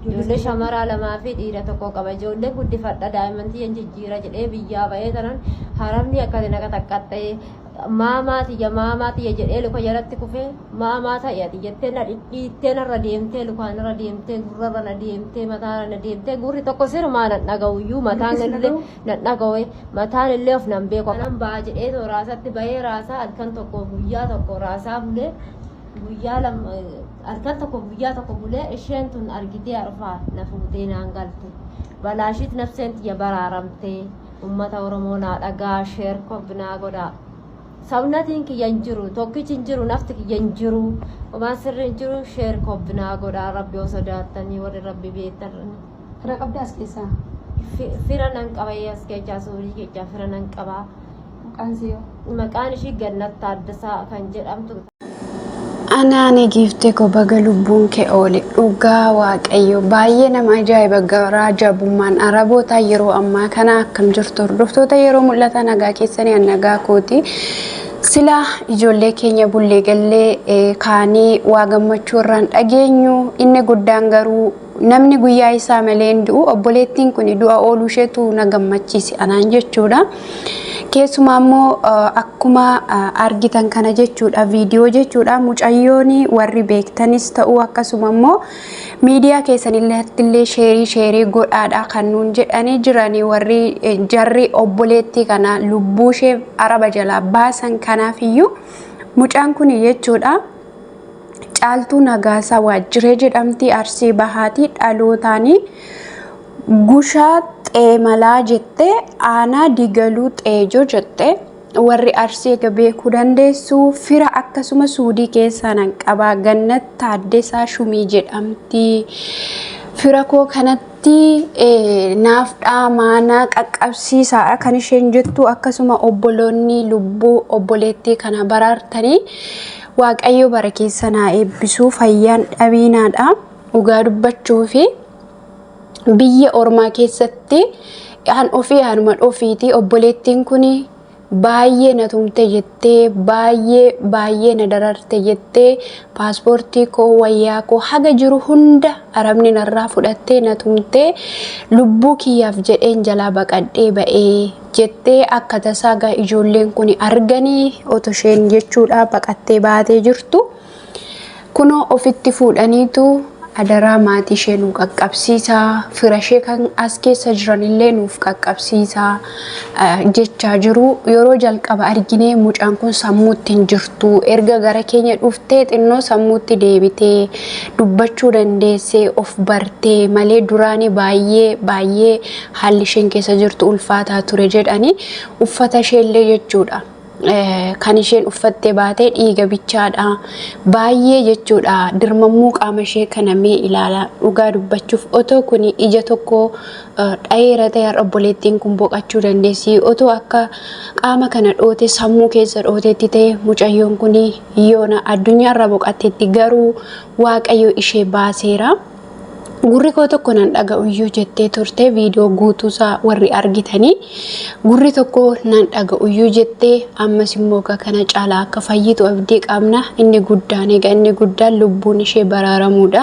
Ijoollee shamaraa lamaa fi dhiira tokko qaba. Ijoollee guddifadha, daa'imman tiyyan jijjiira jedhee biyyaa ba'ee tanan haramni akka na qaxaqqaxxa'ee maamaa tiyya, maamaa tiyya jedhee luka jalatti kufee, maamaa ta'e ati jettee na dhidhiittee, narra deemtee, lukaan narra deemtee, gurrarra na deemtee, mataarra na deemtee. Gurri tokko sirumaa nan dhaga'uyyuu, mataan illee nan dhaga'u, mataan illee of nan beeku. Kanan ba'a jedhee raasatti ba'ee, raasaa halkan tokko guyyaa tokko raasaa bulee, guyyaa lama, halkan tokko guyyaa tokko bulee, isheen tun argitee arfaa na fuutee naan galte. Balaashiit nafseen tiyya baraaramtee. Ummata Oromoo, naa dhagaa, share, copy naa godhaa. Sabnatiin kiyya hin jiru, tokkichi hin jiru, nafti kiyya hin jiru, homaan sirri hin jiru. Share, copy naa godhaa, Rabbi yoo sodaattanii, warri Rabbi beektan. Fira qabda as keessaa? Fira nan qaba as keessaa, Suudii keessaa fira nan qaba. Maqaan isii hoo? Maqaan ishii Gannat Taaddasaa kan jedhamtu. Anaani giiftee koo, baga lubbuun kee oole. Dhugaa Waaqayyo, baay'ee nama ajaa'iba garaa jabummaan Arabootaa yeroo ammaa kana. Akkam jirtu, hordoftoota Yeroo Mul'ata? Nagaa keessanii? An nagaa kooti. Sila ijoollee keenya bullee gallee kaanii waa gammachuu irraan dhageenyu. Inni guddaan garuu namni guyyaa isaa malee hin du'u. Obboleettiin kun du'a ooluu isheetu na gammachiise anaan jechuudha. Keessumaa immoo akkuma argitan kana jechuudha, viidiyoo jechuudha, mucayyoon warri beektanis ta'uu, akkasuma immoo miidiyaa keessan illee share share godhaadha kan nuun jedhanii jiranii warri jarri obboleettii kana lubbuu ishee Araba jalaa baasan. Kanaaf iyyuu mucaan kun jechuudha. Caaltuu Nagaasaa Waajjiree jedhamti. Arsii Bahaatii dhalootaanii, Gushaa Xeemalaa jettee, aanaa Digaluu Xeejoo jette. Warri Arsii egaa beekuu dandeessu. Fira akkasuma Suudii keessaa nan qabaa, Gannat Taaddesaa Shumii jedhamti. Fira koo kanatti naaf dhaamaa, naa qaqqabsiisaadha kan isheen jettu. Akkasuma obboloonni lubbuu obboleettii kana baraartanii, Waaqayyo bara keessa naa eebbisuu, fayyaan dhabiinaadha. Dhugaa dubbachuu fi biyya ormaa keessatti an ofii anuma ofiiti. Obboleettiin kun baay'ee na tumte jettee, baay'ee baay'ee na dararte jettee, paaspoortii koo, wayyaa koo, haga jiru hunda Arabni narraa fudhattee na tumtee, lubbuu kiyyaaf jedheen jalaa baqadhee ba'ee jettee. Akka tasaa gaa ijoolleen kun arganii otoo isheen jechuudha baqattee baatee jirtu. Kunoo ofitti fuudhaniitu, adaraa maatii ishee nu qaqqabsiisaa, fira ishee kan as keessa jiran illee nuuf qaqqabsiisaa jechaa jiru. Yeroo jalqaba arginee mucaan kun sammuutti hin jirtu. Erga gara keenya dhuftee xinnoo sammuutti deebitee dubbachuu dandeessee of bartee malee, duraanii baay'ee baay'ee haalli isheen keessa jirtu ulfaataa ture jedhanii. Uffata ishee illee jechuudha, kan isheen uffattee baatee dhiiga bichaadha. Baay'ee jechuudha, dirmammuu qaama ishee kana mee ilaala. Dhugaa dubbachuuf otoo kun ija tokko dhaheera ta'e, har'a obboleettiin kun boqachuu dandeessi. Otoo akka qaama kana dhoote, sammuu keessa dhooteetti ta'e, mucayyoon kun yoona addunyaarra boqatteetti. Garuu Waaqayyo ishee baaseera. Gurri koo tokko nan dhaga'u iyyuu jettee turte, viidiyoo guutuusaa warri argitanii. Gurri tokko nan dhaga'u iyyuu jettee, ammas immoo kana caalaa akka fayyitu abdii qabna. Inni guddaan egaa, inni guddaan lubbuun ishee baraaramuudha.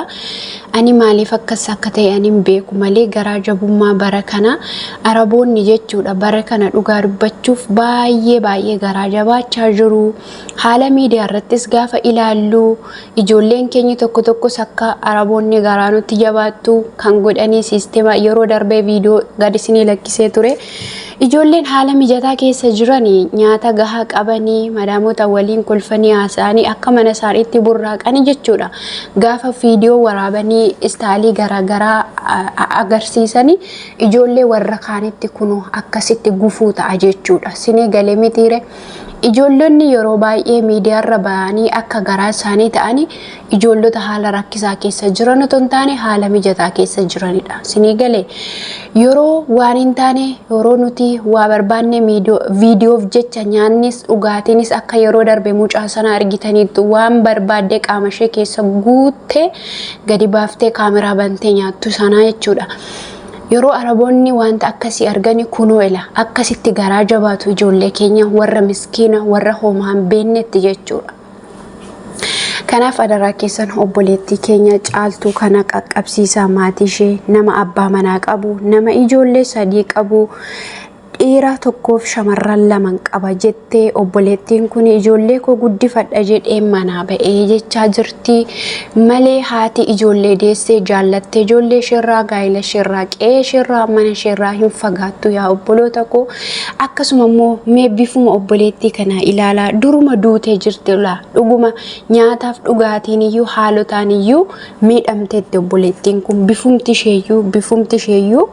Ani maaliif akkas akka ta'e ani hin beeku malee, garaa jabummaa bara kana, Araboonni jechuudha, bara kana dhugaa dubbachuuf baay'ee baay'ee garaa jabaachaa jiru. Haala miidiyaa irrattis gaafa ilaallu, ijoolleen keenya tokko tokkos akka Araboonni garaa nutti jabaattu kan godhanii siistema yeroo darbee viidiyoo gad isinii lakkisee ture. Ijoolleen haala mijataa keessa jiranii, nyaata gahaa qabanii, madaamota waliin kolfanii haasa'anii, akka mana isaaniitti burraaqanii jechuudha. Gaafa viidiyoo waraabanii istaalii garaagaraa agarsiisanii, ijoollee warra kaanitti kunoo akkasitti gufuu ta'a jechuudha. Sinii galee mitiire? Ijoollonni yeroo baay'ee miidiyaarra bahanii akka garaa isaanii ta'anii, ijoollota haala rakkisaa keessa jiran otoo hin taane haala mijataa keessa jiranidha. Sinii galee? Yeroo waan hin taane, yeroo nuti waa barbaanne, viidiyoof jecha nyaannis dhugaatiinis, akka yeroo darbe mucaa sana argitaniittu, waan barbaaddee qaama ishee keessa guuttee gadi baaftee kaameraa bantee nyaattu sanaa jechuudha. Yeroo Araboonni wanta akkasii argani, kunoo ila akkasitti garaa jabaatu ijoollee keenya warra miskiina, warra homaa hin beeknetti jechuudha. Kanaaf adaraa keessan obboleettii keenya Caaltuu kana qaqqabsiisaa. Maatii ishee, nama abbaa manaa qabu, nama ijoollee 3 qabu, dhiira tokkoof shamarran 2 qaba jettee obboleettiin kun ijoollee koo guddifadha jedhee manaa ba'ee jechaa jirti malee, haati ijoollee deessee jaallattee ijoollee isheerraa, gaa'ela isheerraa, qe'ee isheerraa, mana isheerraa hin fagaattu yaa obboloota koo. Akkasuma immoo mee bifuma obboleettii kanaa ilaalaa, duruma duutee jirti laa. Dhuguma nyaataaf dhugaatiin iyyuu haalotaan iyyuu miidhamteetti obboleettiin kun. Bifumti isheeyyuu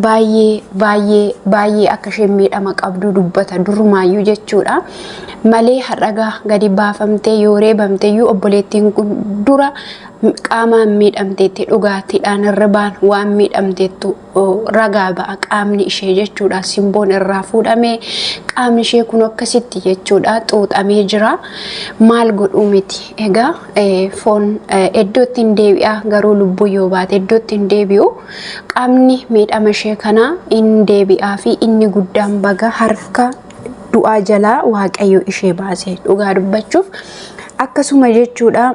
baay'ee baay'ee baay'ee akka isheen miidhama qabdu dubbata durumaayyuu jechuudha. Malee har'agaa gadi baafamtee yoo reebamte iyyuu obboleettiin kun dura qaamaan miidhamteetti, dhugaatiidhaan hirribaan waan miidhamteettu ragaa ba'a qaamni ishee jechuudha. Simboon irraa fuudhamee qaamni ishee kun akkasitti jechuudha xuuxamee jira. Maal godhuu miti egaa, foon iddootti hin deebi'a, garuu lubbuu yoo baate iddootti hin deebi'u. Qaamni miidhama ishee kana hin deebi'aa fi inni guddaan baga harka du'aa jalaa Waaqayyo ishee baase, dhugaa dubbachuuf. Akkasuma jechuudha,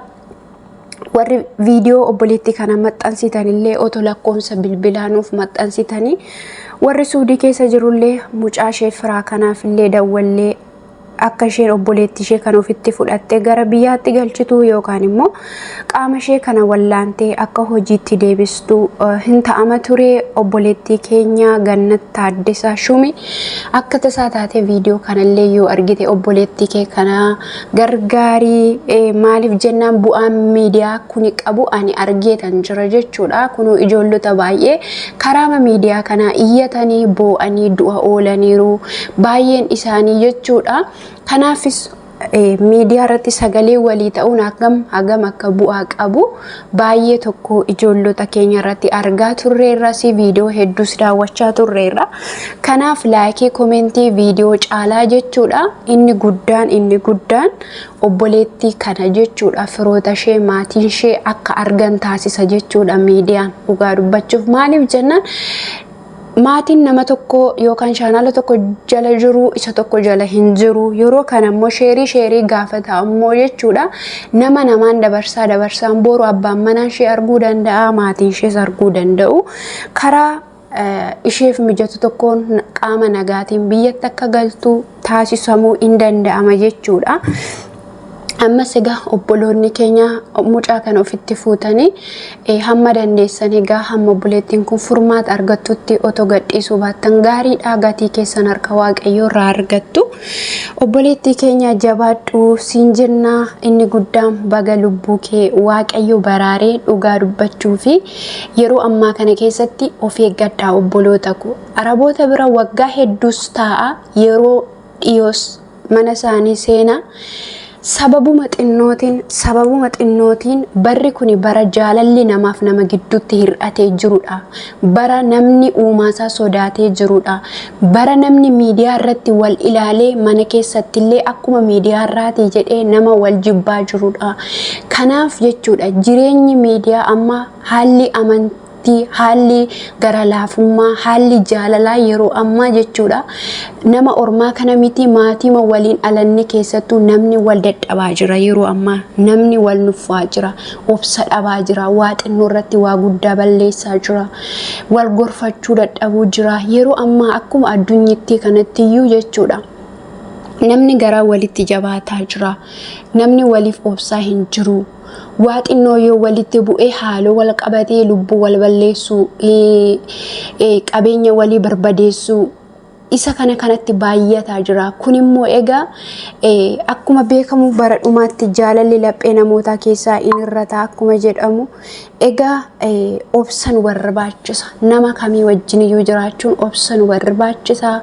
warri viidiyoo obboleettii kana maxxansitan illee otoo lakkoofsa bilbilaa nuuf maxxansitanii, warri Suudii keessa jirullee mucaa ishee firaa kanaaf illee dawwallee akka isheen obboleettii ishee kan ofitti fudhattee gara biyyaatti galchitu yookaan immoo qaama ishee kana wallaantee akka hojiitti deebistu hin ta'ama ture. Obboleettii keenya Gannat Taaddasaa Shumi, akka tasaa taate viidiyoo kanallee yoo argite obboleettii kee kana gargaarii. Maaliif jennaan, bu'aan miidiyaa kuni qabu ani argeetan jira jechuudha. Kunoo ijoollota baay'ee karaama miidiyaa kanaa iyyatanii boo'anii du'a oolaniiru baay'een isaanii jechuudha. Kanaafis miidiyaa irratti sagalee walii ta'uun hagam hagam akka bu'aa qabu baay'ee tokko ijoollota keenya irratti argaa turreerras, viidiyoo hedduus daawwachaa turreerra. Kanaaf like, comment, viidiyoo caalaa jechuudha, inni guddaan obboleettii kana jechuudha firoota ishee, maatiin ishee akka argan taasisa jechuudha miidiyaan, dhugaa dubbachuuf. Maaliif jennaan, maatiin nama tokko yookaan chaanaala tokko jala jiru isa tokko jala hin jiru. Yeroo kana immoo share share gaafata immoo jechuudha. Nama namaan dabarsaa dabarsaan boru abbaan manaa ishee arguu danda'a, maatiin ishees arguu danda'u. Karaa isheef mijatu tokkoon qaama nagaatiin biyyatti akka galtu taasisamuu hin danda'ama jechuudha. Ammas egaa obboloonni keenya mucaa kana ofitti fuutanii hamma dandeessan egaa hamma obboleettiin kun furmaata argattutti otoo gadhiisuu baattan gaariidha. Gatii keessan harka Waaqayyoo irraa argattu. Obboleettii keenya, jabaadhu siin jennaa. Inni guddaan baga lubbuu kee Waaqayyo baraaree, dhugaa dubbachuu fi yeroo ammaa kana keessatti of eeggadhaa obboloota ko. Araboota bira waggaa hedduus taa'a, yeroo dhiyoos mana isaanii seenaa. Sababuma xinnootiin barri kun bara jaalalli namaaf nama gidduutti hir'atee jirudha. Bara namni uumaasaa sodaatee jirudha. Bara namni miidiyaa irratti wal ilaalee mana keessattillee akkuma miidiyaa irraatii jedhee nama wal jibbaa jirudha. Kanaaf jechuudha, jireenyi miidiyaa amma haalli amantii, haalli gara laafummaa, haalli jaalalaa yeroo ammaa jechuudha, nama ormaa kana miti, maatiima waliin alanni keessattuu namni wal dadhabaa jira. Yeroo ammaa namni wal nuffaa jira, obsa dhabaa jira, waa xinnoo irratti waa guddaa balleessaa jira, wal gorfachuu dadhabuu jira yeroo ammaa. Akkuma addunyitti kanatti iyyuu jechuudha, namni garaa walitti jabaataa jira, namni waliif obsaa hin jiru. Waa xinnoo yoo walitti bu'ee haaloo wal qabatee lubbuu wal balleessuu, qabeenya walii barbadeessuu, isa kana kanatti baay'ataa jira. Kun immoo egaa akkuma beekamu bara dhumaatti jaalalli laphee namootaa keessaa in irrata akkuma jedhamu, egaa obsa nu barbaachisa. Nama kamii wajjin iyyuu jiraachuun obsa nu barbaachisa.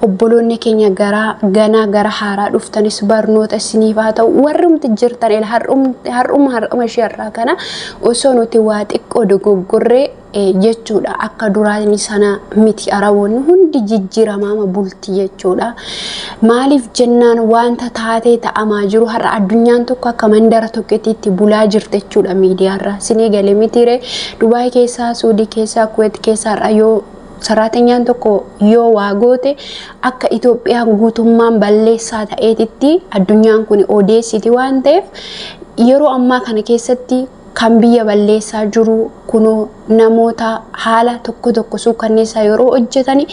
Obboloonni keenya gara ganaa gara haaraa dhuftanis barnoota isiniif haa ta'u. Warrumti jirtan har'uma har'uma ishee irraa kana osoo nuti waa xiqqoo dogoggorree jechuudha, akka duraanii sana miti, Araboonni hundi jijjiiramaama bulti jechuudha. Maaliif jennaan, wanta taatee ta'amaa jiru har'a addunyaan tokko akka mandara tokkotti itti bulaa jirti jechuudha miidiyaarra. Sinii galee mitiire? Dubaay keessaa, Suudii keessaa, Kuweet keessaa har'a yoo saraatenyaan tokko yoo waa goote akka Itoophiyaan guutummaan balleessaa ta'eetitti addunyaan kun odeessiti waan ta'eef. Yeroo ammaa kana keessatti kan biyya balleessaa jiru kunoo namoota haala tokko tokko suukanneessaa yeroo hojjetani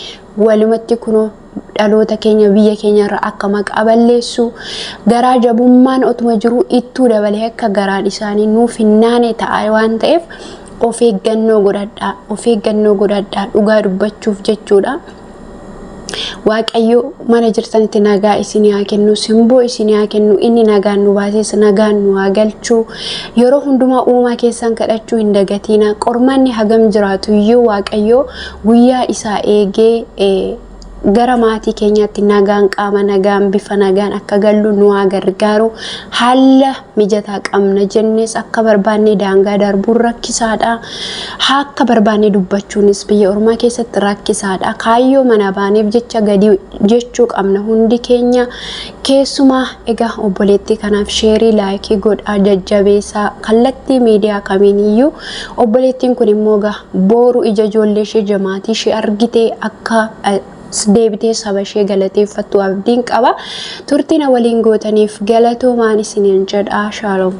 walumatti kunoo dhaloota keenya biyya keenya irra akka maqaa balleessu garaa jabummaan otuma jiru ittuu dabalee akka garaan isaanii nuuf hin naane ta'a waan ta'eef of eeggannoo godhadhaa, of eeggannoo godhadhaa dhugaa dubbachuuf jechuudha. Waaqayyo mana jirtanitti nagaa isin haa kennu, simboo isin haa kennu, inni nagaan nu baases nagaan nu haa galchu. Yeroo hundumaa uumaa keessan kadhachuu hin dagatiina. Qormaanni hagam jiraatu iyyuu Waaqayyo guyyaa isaa eegee gara maatii keenyaatti nagaan, qaama nagaan, bifa nagaan akka gallu nu haa gargaaru. Haala mijataa qabna jennes akka barbaanne daangaa darbuun rakkisaadha. Akka barbaanne dubbachuunis biyya ormaa keessatti rakkisaadha. Kaayyoo mana baaneef jecha gadi jechuu qabna hundi keenya. Keessumaa egaa obboleettii kanaaf sheerii, laayikii godhaa, jajjabeessaa kallattii miidiyaa kamiiniyyuu. Obboleettiin kun immoo egaa booru ija ijoollee ishee, jamaatii ishee argitee akka deebitee saba ishee galateeffattu abdiin qaba. Turtiin waliin gootaniif galatoomaan isiniin jedha. Shaaloom.